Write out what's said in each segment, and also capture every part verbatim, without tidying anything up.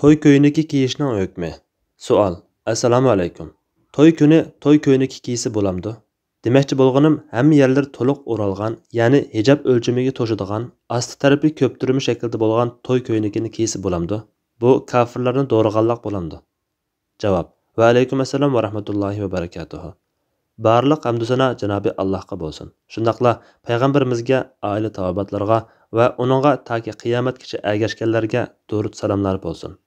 توي كۆينىكى كىيىشنىڭ ھۆكمى. سوئال. ئەسسالامۇ ئەلەيكۇم. توي كۈنى توي كۆينىكى كىيسە بولامدۇ؟ دېمەكچى بولغىنىم، ھەممە يەرلىرى تولۇق ئورالغان، يەنى ھىجاب ئۆلچىمىگە توشىدىغان، ئاستى تەرىپى كۆپتۈرمە شەكلىدە بولغان توي كۆينىكىنى كىيسە بولامدۇ؟ بۇ كاپىرلارنى دورىغانلىق بولامدۇ؟ جاۋاب. ۋەئەلەيكۇم ئەسسالام ۋە رەھمەتۇللاھى ۋە بەرىكاتۇھۇ. بارلىق ھەمدۇسانا جانابى ئاللاھقا بولسۇن. شۇنداقلا پەيغەمبىرىمىزگە، ئائىلە تاۋابىئاتلىرىغا ۋە ئۇنىڭغا تاكى قىيامەتكىچە ئەگەشكەنلەرگە دۇرۇد سالاملار بولسۇن.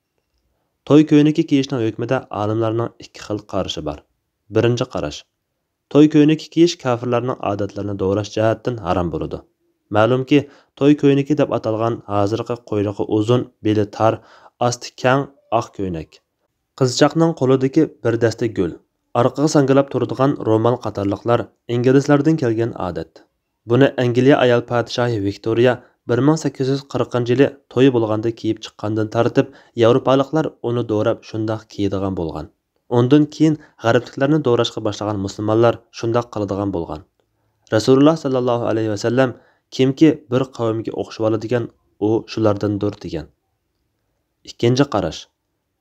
توي كۆينىكى كىيىشنىڭ ھۆكمىدە ئالىملارنىڭ ئىككى خىل قارىشى بار. بىرىنچى قاراش. توي كۆينىكى كىيىش كاپىرلارنىڭ ئادەتلىرىنى دوراش جەھەتتىن ھارام بولىدۇ. مەلۇمكى، توي كۆينىكى دەپ ئاتالغان ھازىرقى قۇيرۇقى ئۇزۇن، بېلى تار، ئاستى كەڭ ئاق كۆينەك. قىزچاقنىڭ قولىدىكى بىر دەستە گۈل، ئارقىغا ساڭگىلاپ تۇرىدىغان رومال قاتارلىقلار ئىنگلىزلاردىن كەلگەن ئادەت. بۇنى ئەنگلىيە ئايال پادىشاھى ۋىكتورىيە بىر مىڭ سەككىز يۈز قىرىقىنچى يىلى تويى بولغاندا كىيىپ چىققاندىن تارتىپ، ياۋروپالىقلار ئۇنى دوراپ شۇنداق كىيىدىغان بولغان. ئۇندىن كېيىن غەربلىكلەرنى دوراشقا باشلىغان مۇسۇلمانلار شۇنداق قىلىدىغان بولغان. رەسۇلۇللا ساللاللاھۇ ئەلەيھى ۋەسەللەم، «كىمكى بىر قەۋمگە ئوخشىۋالىدىكەن، ئۇ شۇلاردىندۇر» دېگەن. ئىككىنچى قاراش.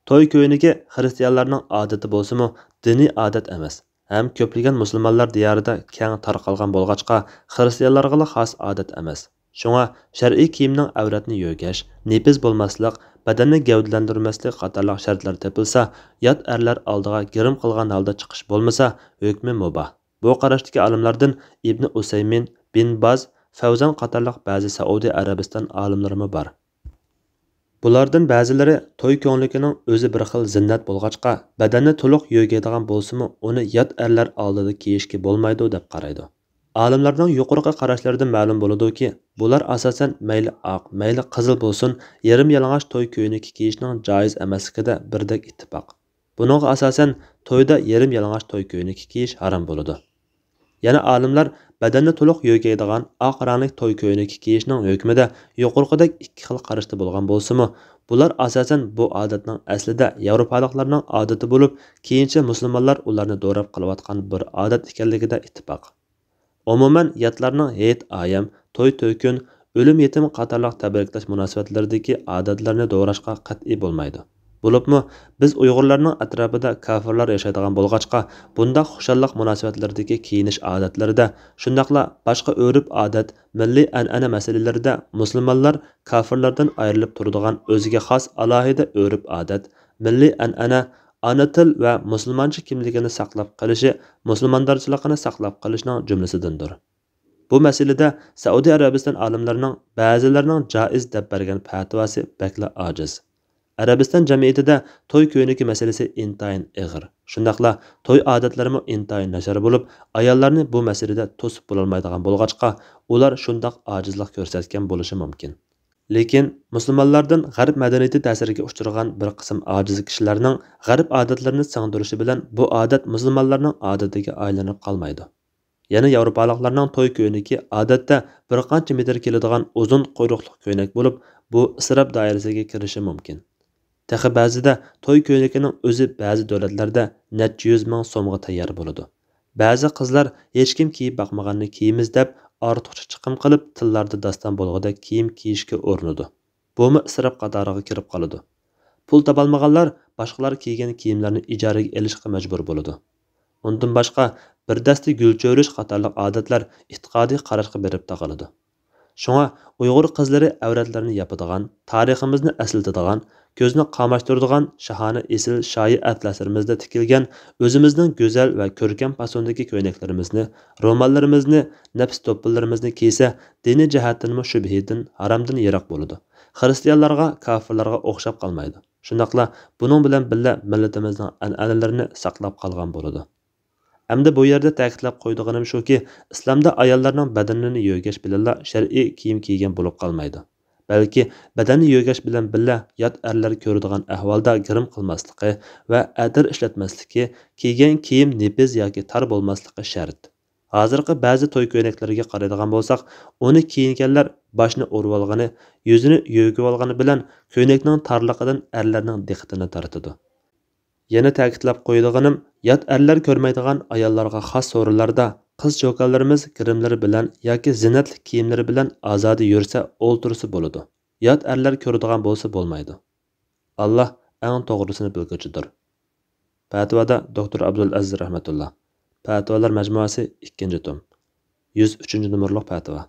توي كۆينىكى خىرىستىيانلارنىڭ ئادىتى بولسىمۇ، دىنىي ئادەت ئەمەس ھەم كۆپلىگەن مۇسۇلمانلار دىيارىدا كەڭ تارقالغان بولغاچقا، خىرىستىيانلارغىلا خاس ئادەت ئەمەس. شۇڭا شەرئىي كىيىمنىڭ ئەۋرەتنى يۆگەش، نېپىز بولماسلىق، بەدەننى گەۋدىلەندۈرمەسلىك قاتارلىق شەرتلەر تېپىلسا، يات ئەرلەر ئالدىغا گىرىم قىلغان ھالدا چىقىش بولمىسا، ھۆكمى مۇباھ. بۇ قاراشتىكى ئالىملاردىن ئىبنى ئۇسەيمىن، بىن باز، فەۋزان قاتارلىق بەزى سەئۇدى ئەرەبىستان ئالىملىرىمۇ بار. بۇلاردىن بەزىلىرى توي كۆڭلىكىنىڭ ئۆزى بىر خىل زىننەت بولغاچقا، بەدەننى تولۇق يۆگەيدىغان بولسىمۇ، ئۇنى يات ئەرلەر ئالدىدا كىيىشكە بولمايدۇ، دەپ قارايدۇ. ئالىملارنىڭ يۇقىرىقى قاراشلىرىدىن مەلۇم بولىدۇكى، بۇلار ئاساسەن مەيلى ئاق، مەيلى قىزىل بولسۇن، يېرىم يالىڭاچ توي كۆينىكى كىيىشنىڭ جائىز ئەمەسلىكىدە بىردەك ئىتتىپاق. بۇنىڭغا ئاساسەن، تويدا يېرىم يالىڭاچ توي كۆينىكى كىيىش ھارام بولىدۇ. يەنە ئالىملار بەدەننى تولۇق يۆگەيدىغان ئاق رەڭلىك توي كۆينىكى كىيىشنىڭ ھۆكمىدە يۇقىرىقىدەك ئىككى خىل قاراشتا بولغان بولسىمۇ، بۇلار ئاساسەن بۇ ئادەتنىڭ ئەسلىدە ياۋروپالىقلارنىڭ ئادىتى بولۇپ، كېيىنچە مۇسۇلمانلار ئۇلارنى دوراپ قىلىۋاتقان بىر ئادەت ئىكەنلىكىدە ئىتتىپاق. ئومۇمەن، ياتلارنىڭ ھېيت-ئايەم، توي-تۆكۈن، ئۆلۈم-يېتىم قاتارلىق تەبرىكلەش مۇناسىۋەتلىرىدىكى ئادەتلىرىنى دوراشقا قەتئىي بولمايدۇ. بولۇپمۇ، بىز ئۇيغۇرلارنىڭ ئەتراپىدا كاپىرلار ياشايدىغان بولغاچقا، بۇنداق خۇشاللىق مۇناسىۋەتلىرىدىكى كىيىنىش ئادەتلىرىدە، شۇنداقلا باشقا ئۆرپ-ئادەت، مىللىي ئەنئەنە مەسىلىلىرىدە مۇسۇلمانلار كاپىرلاردىن ئايرىلىپ تۇرىدىغان ئۆزىگە خاس ئالاھىدە ئۆرپ-ئادەت، مىللىي ئەنئەنە، ئانا تىل ۋە مۇسۇلمانچە كىملىكىنى ساقلاپ قېلىشى، مۇسۇلماندارچىلىقىنى ساقلاپ قېلىشنىڭ جۈملىسىدىندۇر. بۇ مەسىلىدە سەئۇدى ئەرەبىستان ئالىملىرىنىڭ بەزىلىرىنىڭ جائىز دەپ بەرگەن پەتىۋاسى بەكلا ئاجىز. ئەرەبىستان جەمئىيىتىدە توي كۆينىكى مەسىلىسى ئىنتايىن ئېغىر. شۇنداقلا توي ئادەتلىرىمۇ ئىنتايىن ناچار بولۇپ، ئاياللارنى بۇ مەسىلىدە توسۇپ بولالمايدىغان بولغاچقا، ئۇلار شۇنداق ئاجىزلىق كۆرسەتكەن بولۇشى مۇمكىن. لېكىن مۇسۇلمانلاردىن غەرب مەدەنىيىتى تەسىرىگە ئۇچرىغان بىر قىسىم ئاجىز كىشىلەرنىڭ غەرب ئادەتلىرىنى سىڭدۈرۈشى بىلەن بۇ ئادەت مۇسۇلمانلارنىڭ ئادىتىگە ئايلىنىپ قالمايدۇ. يەنە ياۋروپالىقلارنىڭ توي كۆينىكى ئادەتتە بىر قانچە مېتىر كېلىدىغان ئۇزۇن قۇيرۇقلۇق كۆينەك بولۇپ، بۇ ئىسراپ دائىرىسىگە كىرىشى مۇمكىن. تېخى بەزىدە توي كۆينىكىنىڭ ئۆزى بەزى دۆلەتلەردە نەچچە يۈز مىڭ سومغا تەييار بولىدۇ. بەزى قىزلار ھېچكىم كىيىپ باقمىغاننى كىيىمىز دەپ، ئارتۇقچە چىقىم قىلىپ، تىللاردا داستان بولغۇدەك كىيىم كىيىشكە ئۇرۇنىدۇ. بۇمۇ ئىسراپ قاتارىغا كىرىپ قالىدۇ. پۇل تاپالمىغانلار باشقىلار كىيگەن كىيىملەرنى ئىجارىگە ئېلىشقا مەجبۇر بولىدۇ. ئۇندىن باشقا، بىر دەستە گۈل چۆرۈش قاتارلىق ئادەتلەر ئېتىقادىي قاراشقا بېرىپ تاقىلىدۇ. شۇڭا ئۇيغۇر قىزلىرى ئەۋرەتلىرىنى ياپىدىغان، تارىخىمىزنى ئەسلىتىدىغان، كۆزنى قاماشتۇرىدىغان شاھانە ئېسىل شايى ئەتلەسلىرىمىزدە تىكىلگەن ئۆزىمىزنىڭ گۈزەل ۋە كۆركەم پاسوندىكى كۆينەكلىرىمىزنى، روماللىرىمىزنى، نەپىس دوپپىلىرىمىزنى كىيسە، دىنىي جەھەتتىنمۇ شۈبھىدىن، ھارامدىن يىراق بولىدۇ. خىرىستىيانلارغا، كاپىرلارغا ئوخشاپ قالمايدۇ. شۇنداقلا بۇنىڭ بىلەن بىللە مىللىتىمىزنىڭ ئەنئەنىلىرىنى ساقلاپ قالغان بولىدۇ. ئەمدى بۇ يەردە تەكىتلەپ قويىدىغىنىم شۇكى، ئىسلامدا ئاياللارنىڭ بەدىنىنى يۆگەش بىلەنلا شەرئىي كىيىم كىيگەن بولۇپ قالمايدۇ. بەلكى بەدەننى يۆگەش بىلەن بىللە يات ئەرلەر كۆرىدىغان ئەھۋالدا گىرىم قىلماسلىقى ۋە ئەتىر ئىشلەتمەسلىكى، كىيگەن كىيىم نېپىز ياكى تار بولماسلىقى شەرت. ھازىرقى بەزى توي كۆينەكلىرىگە قارايدىغان بولساق، ئۇنى كىيىنگەنلەر باشنى ئورىۋالغىنى، يۈزىنى يۆگىۋالغىنى بىلەن كۆينەكنىڭ تارلىقىدىن ئەرلەرنىڭ دىققىتىنى تارتىدۇ. يەنە تەكىتلەپ قويىدىغىنىم، يات ئەرلەر كۆرمەيدىغان ئاياللارغا خاس سورۇنلاردا قىز چوكانلىرىمىز گىرىملىرى بىلەن ياكى زىننەتلىك كىيىملىرى بىلەن ئازادە يۈرسە، ئولتۇرسا بولىدۇ. يات ئەرلەر كۆرىدىغان بولسا بولمايدۇ. ئاللا ئەڭ توغرىسىنى بىلگۈچىدۇر. پەتىۋادا دوكتور ئابدۇل ئەزىز رەھمەتۇللا. پەتىۋالار مەجمۇئەسى، ئىككىنچى توم. يۈز ئۈچىنچى نومۇرلۇق پەتىۋا.